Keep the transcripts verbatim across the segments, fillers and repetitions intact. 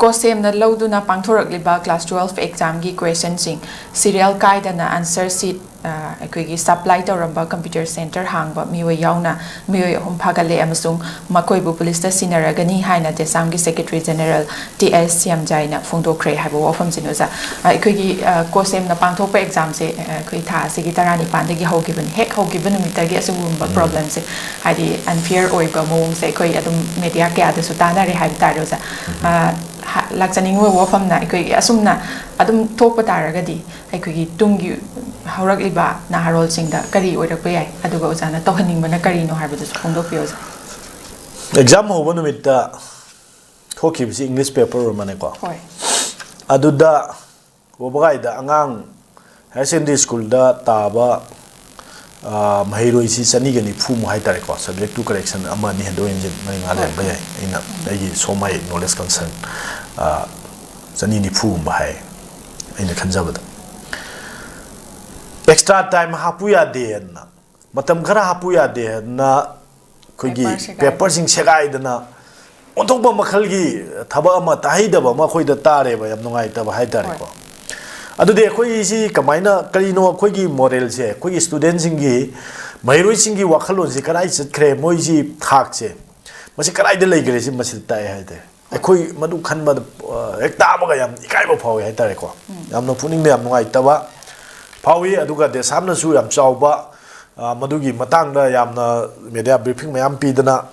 ꯀꯣꯁꯦꯝꯅ ꯂꯧꯗꯨꯅ ꯄꯥꯡꯊꯣꯔꯛꯂꯤꯕ class twelve examꯒꯤ questionꯁꯤꯡ serial ꯀꯥꯏꯗꯅ answer sheet, ꯑ, ꯑꯩꯈꯣꯏꯒꯤ supply ꯇꯧꯔꯝꯕ computer center ꯍꯥꯡꯕ ꯃꯤꯑꯣꯏ ꯌꯥꯎꯅ ꯃꯤꯑꯣꯏ ꯑꯍꯨꯝ ꯐꯥꯒꯠꯂꯦ ꯑꯃꯁꯨꯡ ꯃꯈꯣꯏꯕꯨ ꯄꯨꯂꯤꯁꯇ ꯁꯤꯟꯅꯔꯒꯅꯤ ꯍꯥꯏꯅ ꯇꯦꯁꯥꯝꯒꯤ secretary general ꯇꯤ ꯑꯦꯁ ꯁ꯭ꯌꯥꯝꯖꯥꯏꯅ ꯐꯣꯡꯗꯣꯛꯈ꯭ꯔꯦ ꯍꯥꯏꯕ ꯋꯥꯐꯝꯁꯤꯅꯤ ꯑꯣꯖꯥ꯫ ꯑ, ꯑꯩꯈꯣꯏꯒꯤ, ꯑ, ꯀꯣꯁꯦꯝꯅ ꯄꯥꯡꯊꯣꯛꯄ examꯁꯦ, ꯑ, ꯑꯩꯈꯣꯏ ꯊꯥ ꯑꯁꯤꯒꯤ ꯇꯔꯥꯅꯤꯄꯥꯟꯗꯒꯤ ꯍꯧꯈꯤꯕꯅꯤ꯫ ꯍꯦꯛ ꯍꯧꯈꯤꯕ ꯅꯨꯃꯤꯠꯇꯒꯤ ꯑꯁꯤꯒꯨꯝꯕ problemꯁꯦ, ꯍꯥꯏꯗꯤ unfair ꯑꯣꯏꯕ ꯃꯑꯣꯡꯁꯦ ꯑꯩꯈꯣꯏ ꯑꯗꯨꯝ media ꯀꯌꯥꯗꯁꯨ ꯇꯥꯟꯅꯔꯦ ꯍꯥꯏꯕ ꯇꯥꯔꯦ ꯑꯣꯖꯥ꯫ ꯑ, ꯍ-, ꯂꯥꯛꯆꯅꯤꯡꯕ ꯋꯥꯐꯝꯅ ꯑꯩꯈꯣꯏꯒꯤ ꯑꯁꯨꯝꯅ ꯑꯗꯨꯝ ꯊꯣꯛꯄ ꯇꯥꯔꯒꯗꯤ ꯑꯩꯈꯣꯏꯒꯤ ꯇꯨꯡꯒꯤ ꯍꯧꯔꯛꯂꯤꯕ ꯅꯍꯥꯔꯣꯜꯁꯤꯡꯗ ꯀꯔꯤ ꯑꯣꯏꯔꯛꯄ ꯌꯥꯏ, ꯑꯗꯨꯒ ꯑꯣꯖꯥꯅ ꯇꯧꯍꯟꯅꯤꯡꯕꯅ ꯀꯔꯤꯅꯣ ꯍꯥꯏꯕꯗꯨꯁꯨ ꯐꯣꯡꯗꯣꯛꯄꯤꯌꯨ ꯑꯣꯖꯥ꯫ Exam ꯍꯧꯕ ꯅꯨꯃꯤꯠꯇ ꯊꯣꯛꯈꯤꯕꯁꯤ English paper ꯑꯣꯏꯔꯝꯃꯅꯤꯀꯣ꯫ ꯍꯣꯏ꯫ ꯑꯗꯨꯗ ꯋꯥꯕꯒꯥꯏꯗ ꯑꯉꯥꯡ higher secondary schoolꯗ ꯇꯥꯕ, ꯑ, ꯃꯍꯩꯔꯣꯏꯁꯤ ꯆꯅꯤꯒ ꯅꯤꯐꯨꯃꯨꯛ ꯍꯥꯏꯇꯥꯔꯦꯀꯣ, subject to correction ꯑꯃ ꯑꯅꯤ ꯍꯦꯟꯗꯣꯛ ꯍꯦꯟꯖꯤꯟ ꯃꯔꯤ ꯃꯉꯥ ꯂꯩꯔꯝꯕ ꯌꯥꯏ꯫ ꯑꯩꯅ ꯑꯩꯒꯤ so my knowledge concern, ꯑ, ꯆꯅꯤ ꯅꯤꯐꯨꯒꯨꯝꯕ ꯍꯥꯏ ꯑꯩꯅ ꯈꯟꯖꯕꯗ꯫ Extra time ꯍꯥꯞꯄꯨ ꯌꯥꯗꯦꯅ, ꯃꯇꯝ ꯈꯔ ꯍꯥꯞꯄꯨ ꯌꯥꯗꯦꯅ ꯑꯩꯈꯣꯏꯒꯤ Paper ꯁꯦꯒꯥꯏ- paperꯁꯤꯡ ꯁꯦꯒꯥꯏꯗꯅ ꯑꯣꯟꯊꯣꯛꯄ ꯃꯈꯜꯒꯤ ꯊꯕꯛ ꯑꯃ ꯇꯥꯍꯩꯗꯕ ꯑꯃ ꯑꯩꯈꯣꯏꯗ ꯇꯥꯔꯦꯕ, ꯌꯥꯝ ꯅꯨꯡꯉꯥꯏꯇꯕ ꯍꯥꯏꯇꯥꯔꯦꯀꯣ꯫ ꯍꯣꯏ꯫ ꯑꯗꯨꯗꯤ ꯑꯩꯈꯣꯏꯁꯤ ꯀꯃꯥꯏꯅ, ꯀꯔꯤꯅꯣ ꯑꯩꯈꯣꯏꯒꯤ moralꯁꯦ, ꯑꯩꯈꯣꯏꯒꯤ studentꯁꯤꯡꯒꯤ, ꯃꯍꯩꯔꯣꯏꯁꯤꯡꯒꯤ ꯋꯥꯈꯜꯂꯣꯟꯁꯦ ꯀꯗꯥꯏ ꯆꯠꯈ꯭ꯔꯦ, ꯃꯣꯏꯁꯤ ꯊꯥꯛꯁꯦ, ꯃꯁꯤ ꯀꯗꯥꯏꯗ ꯂꯩꯈ꯭ꯔꯦ, ꯁꯤ ꯃꯁꯤꯗ ꯇꯥꯛꯑꯦ ꯍꯥꯏꯇꯥꯔꯦ꯫ ꯑꯩꯈꯣꯏ ꯃꯗꯨ ꯈꯟꯕꯗ, ꯑ, ꯍꯦꯛ ꯇꯥꯕꯒ ꯌꯥꯝ ꯏꯀꯥꯏꯕ ꯐꯥꯎꯏ ꯍꯥꯏꯇꯥꯔꯦꯀꯣ꯫ ꯌꯥꯝꯅ ꯄꯨꯛꯅꯤꯡꯗ ꯌꯥꯝ ꯅꯨꯡꯉꯥꯏꯇꯕ ꯐꯥꯎꯏ꯫ ꯑꯗꯨꯒ ꯗꯦꯁꯥꯝꯅꯁꯨ ꯌꯥꯝ ꯆꯥꯎꯕ, ꯑ, ꯃꯗꯨꯒꯤ ꯃꯇꯥꯡꯗ ꯌꯥꯝꯅ media briefing ꯃꯌꯥꯝ ꯄꯤꯗꯅ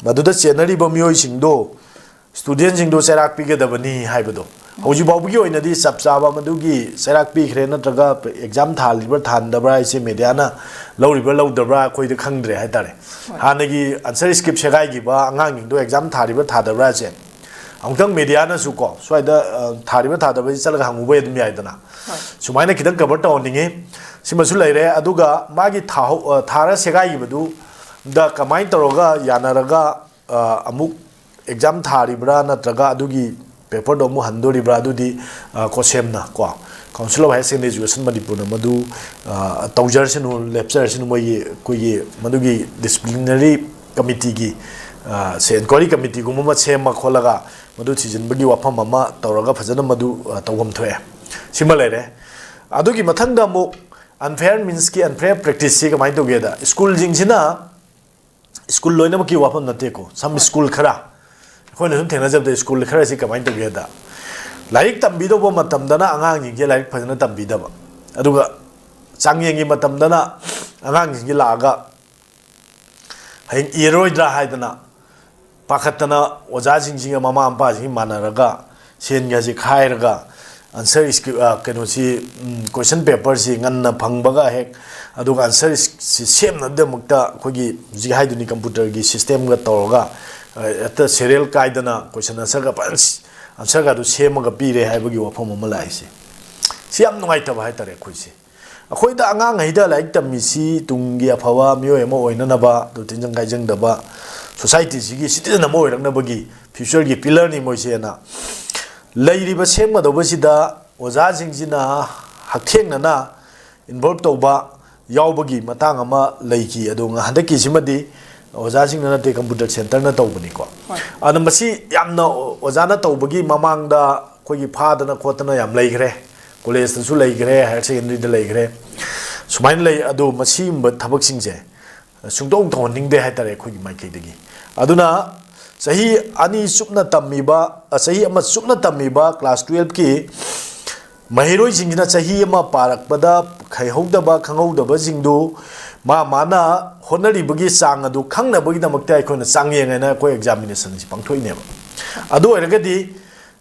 ꯃꯗꯨꯗ ꯆꯦꯟꯅꯔꯤꯕ ꯃꯤꯑꯣꯏꯁꯤꯡꯗꯣ, studentꯁꯤꯡꯗꯣ ꯆꯩꯔꯥꯛ ꯄꯤꯒꯗꯕꯅꯤ ꯍꯥꯏꯕꯗꯣ꯫ ꯍꯧꯖꯤꯛ ꯐꯥꯎꯕꯒꯤ ꯑꯣꯏꯅꯗꯤ ꯆꯞ ꯆꯥꯕ ꯃꯗꯨꯒꯤ ꯆꯩꯔꯥꯛ ꯄꯤꯈ꯭ꯔꯦ ꯅꯠꯇ꯭ꯔꯒ exam ꯊꯥꯔꯤꯕ꯭ꯔꯥ ꯊꯥꯗꯕ꯭ꯔꯥ ꯍꯥꯏꯁꯦ mediaꯅ ꯂꯧꯔꯤꯕ꯭ꯔꯥ ꯂꯧꯗꯕ꯭ꯔꯥ ꯑꯩꯈꯣꯏꯗ ꯈꯪꯗ꯭ꯔꯦ ꯍꯥꯏꯇꯥꯔꯦ꯫ ꯍꯥꯟꯅꯒꯤ answer script ꯁꯦꯒꯥꯏꯈꯤꯕ ꯑꯉꯥꯡꯁꯤꯡꯗꯣ exam ꯊꯥꯔꯤꯕ꯭ꯔꯥ ꯊꯥꯗꯕ꯭ꯔꯥ ꯍꯥꯏꯁꯦ ꯑꯃꯨꯛꯇꯪ mediaꯅꯁꯨ ꯀꯣ, ꯁ꯭ꯋꯥꯏꯗ, ꯑ, ꯊꯥꯔꯤꯕ꯭ꯔꯥ ꯊꯥꯗꯕ꯭ꯔꯥ ꯆꯠꯂꯒ ꯍꯪꯉꯨꯕ ꯑꯗꯨꯝ ꯌꯥꯏꯗꯅ꯫ ꯁꯨꯃꯥꯏꯅ ꯈꯤꯇꯪ cover ꯇꯧꯍꯟꯅꯤꯡꯉꯤ꯫ ꯁꯤꯃꯁꯨ ꯂꯩꯔꯦ꯫ ꯑꯗꯨꯒ ꯃꯥꯒꯤ ꯊꯥꯍꯧ-, ꯑ, ꯊꯥꯔ ꯁꯦꯒꯥꯏꯈꯤꯕꯗꯨꯗ ꯀꯃꯥꯏꯅ ꯇꯧꯔꯒ ꯌꯥꯅꯔꯒ, ꯑ, ꯑꯃꯨꯛ exam ꯊꯥꯔꯤꯕ꯭ꯔꯥ ꯅꯠꯇ꯭ꯔꯒ ꯑꯗꯨꯒꯤ paperꯗꯣ ꯑꯃꯨꯛ ꯍꯟꯗꯣꯔꯤꯕ꯭ꯔꯥ, ꯑꯗꯨꯗꯤ, ꯑ, ꯀꯣꯁꯦꯝꯅ ꯀꯣ, Council of Higher Secondary Education ꯃꯅꯤꯄꯨꯔꯅ ꯃꯗꯨ, ꯑ, ꯇꯧꯖꯔꯁꯅꯨ, ꯂꯦꯞꯆꯔꯁꯅꯨ, ꯃꯣꯏꯒꯤ, ꯑꯩꯈꯣꯏꯒꯤ ꯃꯗꯨꯒꯤ disciplinary committeeꯒꯤ, ꯑ, ꯁꯦ inquiry committeeꯒꯨꯝꯕ ꯑꯃ ꯁꯦꯝꯃ ꯈꯣꯠꯂꯒ ꯃꯗꯨ ꯊꯤꯖꯤꯟꯕꯒꯤ ꯋꯥꯐꯝ ꯑꯃ ꯇꯧꯔꯒ ꯐꯖꯅ ꯃꯗꯨ, ꯑ, ꯇꯧꯐꯝ ꯊꯣꯛꯑꯦ꯫ ꯁꯤꯃ ꯂꯩꯔꯦ꯫ ꯑꯗꯨꯒꯤ ꯃꯊꯪꯗ ꯑꯃꯨꯛ unfair meansꯀꯤ unfair practiceꯁꯤ ꯀꯃꯥꯏꯅ ꯇꯧꯒꯦꯗ, ꯁ꯭ꯀꯨꯜꯁꯤꯅ, ꯁ꯭ꯀꯨꯜ ꯂꯣꯏꯅꯃꯛꯀꯤ ꯋꯥꯐꯝ ꯅꯠꯇꯦꯀꯣ, some ꯁ꯭ꯀꯨꯜ ꯈꯔ, ꯑꯩꯈꯣꯏꯅ ꯁꯨꯝ ꯊꯦꯡꯅꯖꯕꯗ ꯁ꯭ꯀꯨꯜ ꯈꯔꯁꯤ ꯀꯃꯥꯏꯅ ꯇꯧꯒꯦꯗ, ꯂꯥꯏꯔꯤꯛ ꯇꯝꯕꯤꯗꯧꯕ ꯃꯇꯝꯗꯅ ꯑꯉꯥꯡꯁꯤꯡꯁꯦ ꯂꯥꯏꯔꯤꯛ ꯐꯖꯅ ꯇꯝꯕꯤꯗꯕ, ꯑꯗꯨꯒ ꯆꯥꯡꯌꯦꯡꯒꯤ ꯃꯇꯝꯗꯅ ꯑꯉꯥꯡꯁꯤꯡꯁꯦ ꯂꯥꯛꯑꯒ ꯍꯌꯦꯡ ꯏꯔꯔꯣꯏꯗ꯭ꯔꯥ ꯍꯥꯏꯗꯅ ꯄꯥꯈꯠꯇꯅ ꯑꯣꯖꯥꯁꯤꯡꯁꯤꯒ ꯃꯃꯥ ꯃꯄꯥꯁꯤꯡ ꯃꯥꯟꯅꯔꯒ ꯁꯦꯟꯒꯁꯤ ꯈꯥꯏꯔꯒ answer script, ꯑ, ꯀꯩꯅꯣꯁꯤ, ꯎꯝ, question paperꯁꯤ ꯉꯟꯅ ꯐꯪꯕꯒ ꯍꯦꯛ, ꯑꯗꯨꯒ answerꯁꯤ ꯁꯦꯝꯅꯕꯒꯤꯗꯃꯛꯇ ꯑꯩꯈꯣꯏꯒꯤ ꯍꯧꯖꯤꯛ ꯍꯥꯏꯗꯨꯅꯤ computerꯒꯤ systemꯒ ꯇꯧꯔꯒ, ꯑ, ꯍꯦꯛꯇ serial ꯀꯥꯏꯗꯅ question answerꯒ ꯐꯖꯅ ꯁ-, answerꯒ ꯑꯗꯨ ꯁꯦꯝꯃꯒ ꯄꯤꯔꯦ ꯍꯥꯏꯕꯒꯤ ꯋꯥꯐꯝ ꯑꯃ ꯂꯥꯛꯏꯁꯦ꯫ ꯁꯤ ꯌꯥꯝ ꯅꯨꯡꯉꯥꯏꯇꯕ ꯍꯥꯏꯇꯥꯔꯦ ꯑꯩꯈꯣꯏꯁꯦ꯫ ꯑꯩꯈꯣꯏꯗ ꯑꯉꯥꯡꯉꯩꯗ ꯂꯥꯏꯔꯤꯛ ꯇꯝꯃꯤꯁꯤ ꯇꯨꯡꯒꯤ ꯑꯐꯕ ꯃꯤꯑꯣꯏ ꯑꯃ ꯑꯣꯏꯅꯅꯕ, ꯑꯗꯨ ꯇꯤꯟꯖꯪ ꯀꯥꯏꯖꯪꯗꯕ societyꯁꯤꯒꯤ citizen ꯑꯃ ꯑꯣꯏꯔꯛꯅꯕꯒꯤ futureꯒꯤ pillarꯅꯤ ꯃꯣꯏꯁꯦꯅ ꯂꯩꯔꯤꯕ ꯁꯦꯝꯒꯗꯧꯕꯁꯤꯗ ꯑꯣꯖꯥꯁꯤꯡꯁꯤꯅ ꯍꯛꯊꯦꯡꯅꯅ involve ꯇꯧꯕ ꯌꯥꯎꯕꯒꯤ ꯃꯇꯥꯡ ꯑꯃ ꯂꯩꯈꯤ꯫ ꯑꯗꯣ ꯉ-, ꯍꯟꯗꯛꯀꯤꯁꯤꯃꯗꯤ ꯑꯣꯖꯥꯁꯤꯡꯅ ꯅꯠꯇꯦ, computer centreꯅ ꯇꯧꯕꯅꯤꯀꯣ꯫ ꯍꯣꯏ꯫ ꯑꯗꯣ ꯃꯁꯤ ꯌꯥꯝꯅ ꯑꯣꯖꯥꯅ ꯇꯧꯕꯒꯤ ꯃꯃꯥꯡꯗ ꯑꯩꯈꯣꯏꯒꯤ ꯐꯥꯗꯅ ꯈꯣꯠꯇꯅ ꯌꯥꯝ ꯂꯩꯈ꯭ꯔꯦ, collegeꯇꯁꯨ ꯂꯩꯈ꯭ꯔꯦ, higher secondary ꯗ ꯂꯩꯈ꯭ꯔꯦ, ꯁꯨꯃꯥꯏꯅ ꯂꯩ꯫ ꯑꯗꯣ ꯃꯁꯤꯒꯨꯝꯕ ꯊꯕꯛꯁꯤꯡꯁꯦ ꯁꯨꯡꯇꯧ ꯇꯧꯍꯟꯅꯤꯡꯗꯦ ꯍꯥꯏꯇꯥꯔꯦ ꯑꯩꯈꯣꯏꯒꯤ ꯃꯥꯏꯀꯩꯗꯒꯤ꯫ ꯑꯗꯨꯅ ꯆꯍꯤ ꯑꯅꯤ ꯆꯨꯞꯅ ꯇꯝꯃꯤꯕ, ꯑ, ꯆꯍꯤ ꯑꯃ ꯆꯨꯞꯅ ꯇꯝꯃꯤꯕ class twelveꯀꯤ ꯃꯍꯩꯔꯣꯏꯁꯤꯡꯁꯤꯅ ꯆꯍꯤ ꯑꯃ ꯄꯥꯔꯛꯄꯗ ꯍꯩꯍꯧꯗꯕ, ꯈꯪꯍꯧꯗꯕꯁꯤꯡꯗꯨ ꯃꯥ ꯃꯥꯅ ꯍꯣꯠꯅꯔꯤꯕꯒꯤ ꯆꯥꯡ ꯑꯗꯨ ꯈꯪꯅꯕꯒꯤꯗꯃꯛꯇ ꯑꯩꯈꯣꯏꯅ ꯆꯥꯡꯌꯦꯡ ꯍꯥꯏꯅ ꯑꯩꯈꯣꯏ examinationꯁꯤ ꯄꯥꯡꯊꯣꯛꯏꯅꯦꯕ꯫ ꯑꯗꯨ ꯑꯣꯏꯔꯒꯗꯤ,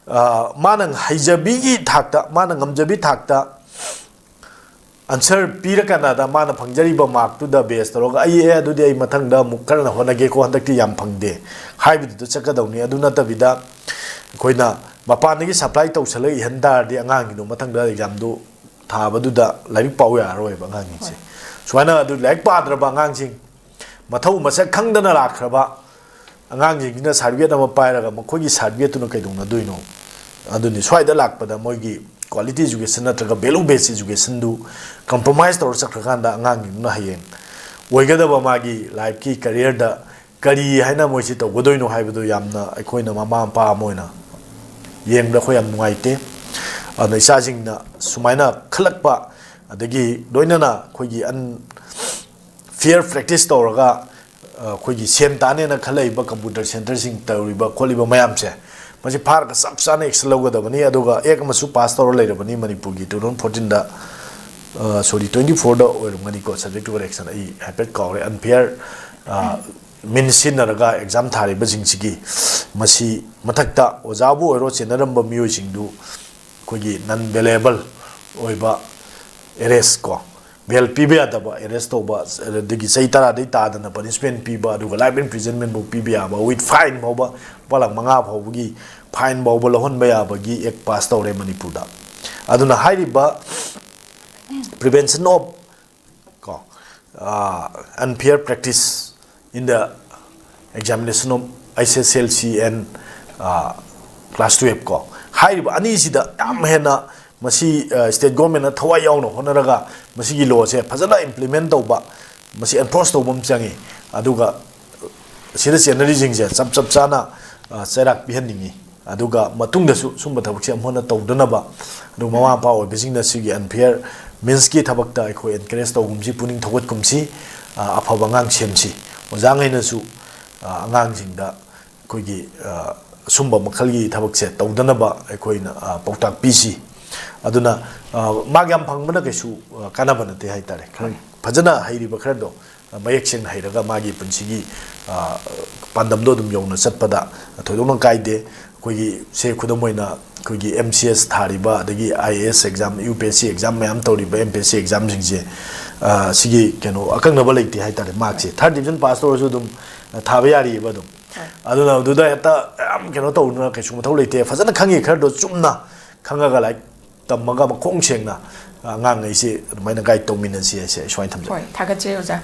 ꯑ, ꯃꯥꯅ ꯍꯩꯖꯕꯤꯒꯤ ꯊꯥꯛꯇ, ꯃꯥꯅ ꯉꯝꯖꯕꯤ ꯊꯥꯛꯇ answer ꯄꯤꯔꯀꯥꯟꯗ ꯃꯥꯅ ꯐꯪꯖꯔꯤꯕ markꯇꯨꯗ base ꯇꯧꯔꯒ, "ꯑꯩ, ꯑꯦ, ꯑꯗꯨꯗꯤ ꯑꯩ ꯃꯊꯪꯗ ꯑꯃꯨꯛ ꯀꯟꯅ ꯍꯣꯠꯅꯒꯦꯀꯣ, ꯍꯟꯗꯛꯇꯤ ꯌꯥꯝ ꯐꯪꯗꯦ" ꯍꯥꯏꯕꯗꯨꯗ ꯆꯠꯀꯗꯧꯅꯤ꯫ ꯑꯗꯨ ꯅꯠꯇꯕꯤꯗ ꯑꯩꯈꯣꯏꯅ ꯃꯄꯥꯟꯗꯒꯤ supply ꯇꯧꯁꯜꯂꯒ ꯏꯍꯟ ꯇꯥꯔꯗꯤ ꯑꯉꯥꯡꯒꯤꯗꯣ ꯃꯊꯪꯗ examꯗꯨ ꯊꯥꯕꯗꯨꯗ ꯂꯥꯏꯔꯤꯛ ꯄꯥꯎ ꯌꯥꯔꯔꯣꯏꯕ ꯑꯉꯥꯡꯁꯤꯡꯁꯦ꯫ ꯍꯣꯏ꯫ ꯁꯨꯃꯥꯏꯅ ꯑꯗꯨ ꯂꯥꯏꯔꯤꯛ ꯄꯥꯗ꯭ꯔꯕ ꯑꯉꯥꯡꯁꯤꯡ, ꯃꯊꯧ ꯃꯁꯛ ꯈꯪꯗꯅ ꯂꯥꯛꯈ꯭ꯔꯕ ꯑꯉꯥꯡꯁꯤꯡꯁꯤꯅ certificate ꯑꯃ ꯄꯥꯏꯔꯒ ꯃꯈꯣꯏꯒꯤ certificateꯇꯨꯅ ꯀꯩꯗꯧꯅꯗꯣꯏꯅꯣ? ꯑꯗꯨꯅꯤ, ꯁ꯭ꯋꯥꯏꯗ ꯂꯥꯛꯄꯗ ꯃꯣꯏꯒꯤ quality education ꯅꯠꯇ꯭ꯔꯒ value based educationꯗꯨ compromise ꯇꯧꯔ ꯆꯠꯈ꯭ꯔꯀꯥꯟꯗ ꯑꯉꯥꯡꯁꯤꯡꯗꯨꯅ ꯍꯌꯦꯡ ꯑꯣꯏꯒꯗꯕ ꯃꯥꯒꯤ lifeꯀꯤ careerꯗ ꯀꯔꯤ ꯍꯥꯏꯅ ꯃꯣꯏꯁꯤ ꯇꯧꯒꯗꯣꯏꯅꯣ ꯍꯥꯏꯕꯗꯨ ꯌꯥꯝꯅ ꯑꯩꯈꯣꯏꯅ ꯃꯃꯥ ꯃꯄꯥ ꯑꯃ ꯑꯣꯏꯅ ꯌꯦꯡꯕꯗ ꯑꯩꯈꯣꯏ ꯌꯥꯝ ꯅꯨꯡꯉꯥꯏꯇꯦ꯫ ꯑꯗꯨꯅ ꯏꯆꯥꯁꯤꯡꯅ ꯁꯨꯃꯥꯏꯅ ꯈꯜꯂꯛꯄ, ꯑꯗꯒꯤ ꯂꯣꯏꯅꯅ ꯑꯩꯈꯣꯏꯒꯤ ꯑꯟ ꯐꯤꯌꯔ ꯄ꯭ꯔꯦꯛꯇꯤꯁ ꯇꯧꯔꯒ, ꯑ, ꯑꯩꯈꯣꯏꯒꯤ ꯁꯦꯟ ꯇꯥꯅꯦꯅ ꯈꯜꯂꯛꯏꯕ ꯀꯝꯄ꯭ꯌꯨꯇꯔ ꯁꯦꯟꯇꯔꯁꯤꯡ ꯇꯧꯔꯤꯕ ꯈꯣꯠꯂꯤꯕ ꯃꯌꯥꯝꯁꯦ, ꯃꯁꯤ ꯐꯥꯔꯒ ꯆꯞ ꯆꯥꯅ action ꯂꯧꯒꯗꯕꯅꯤ꯫ ꯑꯗꯨꯒ act ꯑꯃꯁꯨ pass ꯇꯧꯔ ꯂꯩꯔꯕꯅꯤ ꯃꯅꯤꯄꯨꯔꯒꯤ two thousand fourteen ꯗ, ꯑ, sorry, twenty four the ꯑꯣꯏꯔꯝꯒꯅꯤꯀꯣ, subject to correction, ꯑꯩ ꯍꯥꯏꯐꯦꯠ ꯀꯥꯎꯔꯦ, unfair, ꯑ, means ꯁꯤꯖꯤꯟꯅꯔꯒ exam ꯊꯥꯔꯤꯕꯁꯤꯡꯁꯤꯒꯤ, ꯃꯁꯤ ꯃꯊꯛꯇ ꯑꯣꯖꯥꯕꯨ ꯑꯣꯏꯔꯣ, ꯆꯦꯟꯅꯔꯝꯕ ꯃꯤꯑꯣꯏꯁꯤꯡꯗꯨ ꯑꯩꯈꯣꯏꯒꯤ non bailable ꯑꯣꯏꯕ arrest ꯀꯣ, bail ꯄꯤꯕ ꯌꯥꯗꯕ, arrest ꯇꯧꯕ, ꯑꯗꯒꯤ ꯆꯍꯤ ꯇꯔꯥꯗꯩ ꯇꯥꯗꯅ punishment ꯄꯤꯕ, ꯑꯗꯨꯒ life imprisonment ꯐꯥꯎ ꯄꯤꯕ ꯌꯥꯕ, with fine ꯐꯥꯎꯕ, ꯂꯨꯄꯥ ꯂꯥꯈ ꯃꯉꯥ ꯐꯥꯎꯕꯒꯤ fine ꯐꯥꯎꯕ ꯂꯧꯍꯟꯕ ꯌꯥꯕꯒꯤ act pass ꯇꯧꯔꯦ ꯃꯅꯤꯄꯨꯔꯗ꯫ ꯑꯗꯨꯅ ꯍꯥꯏꯔꯤꯕ Prevention of ꯀꯣ, ꯑ, unfair practice in the examination of H S L C and, ꯑ, class twelve ꯀꯣ, ꯍꯥꯏꯔꯤꯕ ꯑꯅꯤꯁꯤꯗ ꯌꯥꯝ ꯍꯦꯟꯅ ꯃꯁꯤ, ꯑ, state government ꯅ ꯊꯋꯥꯏ ꯌꯥꯎꯅ ꯍꯣꯠꯅꯔꯒ ꯃꯁꯤꯒꯤ law ꯁꯦ ꯐꯖꯅ implement ꯇꯧꯕ, ꯃꯁꯤ enforce ꯇꯧꯕ ꯑꯃ ꯆꯪꯉꯤ꯫ ꯑꯗꯨꯒ ꯁꯤꯗ ꯆꯦꯟꯅꯔꯤꯁꯤꯡꯁꯦ ꯆꯞ ꯆꯞ ꯆꯥꯅ, ꯑ, ꯆꯩꯔꯥꯛ ꯄꯤꯍꯟꯅꯤꯡꯉꯤ꯫ ꯑꯗꯨꯒ ꯃꯇꯨꯡꯗꯁꯨ ꯁꯨꯝꯕ ꯊꯕꯛꯁꯦ ꯑꯃꯨꯛ ꯍꯟꯅ ꯇꯧꯗꯅꯕ, ꯑꯗꯨꯒ ꯃꯃꯥ ꯃꯄꯥ ꯑꯣꯏꯕꯁꯤꯡꯅ ꯁꯤꯒꯤ unfair means ꯀꯤ ꯊꯕꯛꯇ ꯑꯩꯈꯣꯏ encourage ꯇꯧꯒꯨꯝꯁꯤ, ꯄꯨꯛꯅꯤꯡ ꯊꯧꯒꯠꯀꯨꯝꯁꯤ, ꯑ, ꯑꯐꯕ ꯑꯉꯥꯡ ꯁꯦꯝꯁꯤ꯫ ꯑꯣꯖꯥꯉꯩꯅꯁꯨ, ꯑ, ꯑꯉꯥꯡꯁꯤꯡꯗ ꯑꯩꯈꯣꯏꯒꯤ, ꯑ, ꯑꯁꯨꯝꯕ ꯃꯈꯜꯒꯤ ꯊꯕꯛꯁꯦ ꯇꯧꯗꯅꯕ ꯑꯩꯈꯣꯏꯅ, ꯑ, ꯄꯥꯎꯇꯥꯛ ꯄꯤꯁꯤ꯫ ꯑꯗꯨꯅ, ꯑ, mark ꯌꯥꯝ ꯐꯪꯕꯅ ꯀꯩꯁꯨ, ꯑ, ꯀꯥꯟꯅꯕ ꯅꯠꯇꯦ ꯍꯥꯏꯇꯥꯔꯦ꯫ ꯈꯔ ꯐꯖꯅ ꯍꯩꯔꯤꯕ ꯈꯔꯗꯣ, ꯑ, ꯃꯌꯦꯛ ꯁꯦꯡꯅ ꯍꯩꯔꯒ ꯃꯥꯒꯤ ꯄꯨꯟꯁꯤꯒꯤ, ꯑ, ꯄꯥꯟꯗꯝꯗꯣ ꯑꯗꯨꯝ ꯌꯧꯅ ꯆꯠꯄꯗ ꯊꯣꯏꯗꯣꯛꯅ ꯀꯥꯏꯗꯦ꯫ ꯑꯩꯈꯣꯏꯒꯤ ꯁꯦ ꯈꯨꯗꯝ ꯑꯣꯏꯅ ꯑꯩꯈꯣꯏꯒꯤ M C S ꯊꯥꯔꯤꯕ, ꯑꯗꯒꯤ I A S exam, U P S C exam ꯃꯌꯥꯝ ꯇꯧꯔꯤꯕ, M P S C exam ꯁꯤꯡꯁꯦ, ꯑ, ꯁꯤꯒꯤ ꯀꯩꯅꯣ ꯑꯀꯛꯅꯕ ꯂꯩꯇꯦ ꯍꯥꯏꯇꯥꯔꯦ꯫ Mark ꯁꯦ third division pass ꯇꯧꯔꯁꯨ ꯑꯗꯨꯝ, ꯑ, ꯊꯥꯕ ꯌꯥꯔꯤꯑꯕ ꯑꯗꯨꯝ꯫ ꯑꯗꯨꯅ ꯑꯗꯨꯗ ꯍꯦꯛꯇ ꯌꯥꯝ ꯀꯩꯅꯣ ꯇꯧꯗꯅ ꯀꯩꯁꯨ ꯃꯊꯧ ꯂꯩꯇꯦ꯫ ꯐꯖꯅ ꯈꯪꯉꯤ ꯈꯔꯗꯣ ꯆꯨꯝꯅ ꯈꯪꯉꯒ ꯂꯥꯏꯔꯤꯛ ꯇꯝꯃꯒ ꯃꯈꯣꯡ ꯁꯦꯡꯅ ꯑꯉꯥꯡꯉꯩꯁꯦ ꯑꯗꯨꯃꯥꯏꯅ guide ꯇꯧꯃꯤꯟꯅꯁꯤ ꯍꯥꯏꯁꯦ ꯑꯩ ꯁꯨꯃꯥꯏꯅ ꯊꯝꯖꯒꯦ꯫ ꯍꯣꯏ, ꯊꯥꯒꯠꯆꯔꯤ ꯑꯣꯖꯥ꯫